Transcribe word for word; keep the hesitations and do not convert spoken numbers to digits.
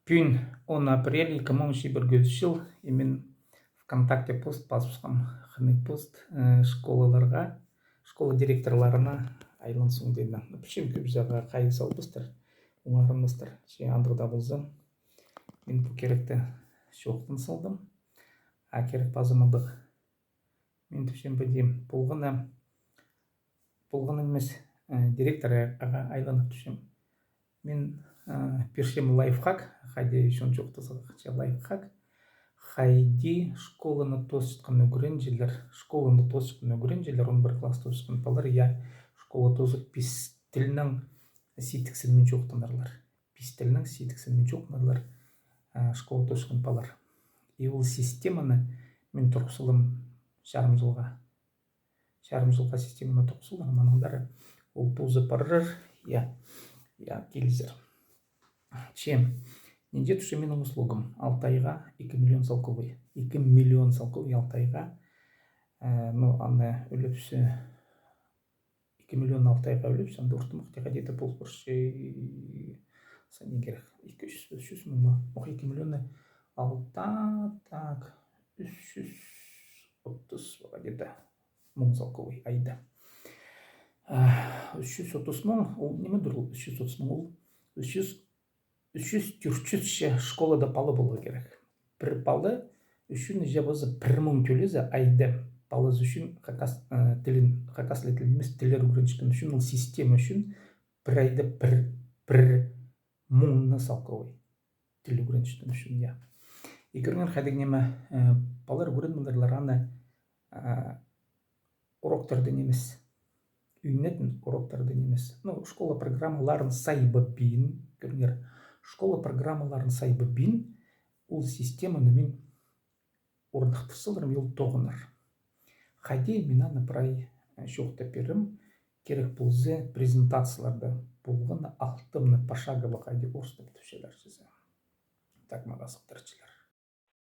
Пӱӱн он апрель ікі муң чибіргі ӱс чыл, и мин ВКонтакте пост пазыбысхам, хынығ пост, э, школаларға, школа директорларына айланзаң дидім. Пілчем, кӧбізі ағаа хайығ салбастар, оңарынмастар. Че андағ даа полза, мин пу киректі чоохтан салдым, а кирек пазымадығ. Мин тіпчем, піди полған на, полған нимес, э, директор ағаа айланып тіпчем. Мин, э, пирчем лайфхак, хайди чон чоохтаза, че лайфхак. Хайди школаны тоосчатхан ӱгренҷілер, школаны тоосчатхан ӱгренҷілер, он пір класс тоосчатхан палалар, я, школа тоозып, пис тілнің сидіксінмин чоохтанарлар. Пис тілнің сидіксінмин чоохтанарлар, э, школа тоосчатхан палалар. И ол системаны мин турғыс салам чарым чылға. Чарым чылға системаны турғыс салам, анаң андар ол тоозып парар, я, я, килізер. Че, нинҷе туста минің услугам? Алты айға ікі миллион салковай. Ікі миллион салковай алты айға. Э, ну, аны ӱлепсі, ікі миллион алты айға ӱлепсі, анда ортымах тее где-то пол парча, сағам кирек, ікі чӱс, ӱс чӱс муң ба? Ох, ікі миллионны алты, так, ӱс чӱс отыс где-то муң салковай айда. А, ӱс чӱс отыс муң, ол ниме дір ол, ӱс чӱс отыс муң ол? Ӱс чӱс, ӱс чӱс, тӧрт чӱс че школада пала поларға кирек. Пір пала ӱчӱн же позы пір муң тӧлезе айда. Палазы ӱчӱн хакас, э, тілін, хакас тілін нимес, тіллер ӱгренчеткен ӱчӱн ол система ӱчӱн пір айда пір, пір муңны салковай. Тіл ӱгренчеткен ӱчӱн, я. И кӧріңер, хайдағ ниме, э, палалар ӱгреніп аларлар аны, э, уроктарда нимес. Ӱнетін уроктарда нимес. Ну, школа программаларын сайбабин, кӧріңер, школа программаларын сайбабин, ол системаны мин орныхтырзалар, ол тоғынар. Хайди, мин аны прай, э, чоохтап пирем, кирек полза, презентацияларда полған на, алтымны пошагово хайди орыстап тіпчелер чізе. Так мағаа сыхтырчалар.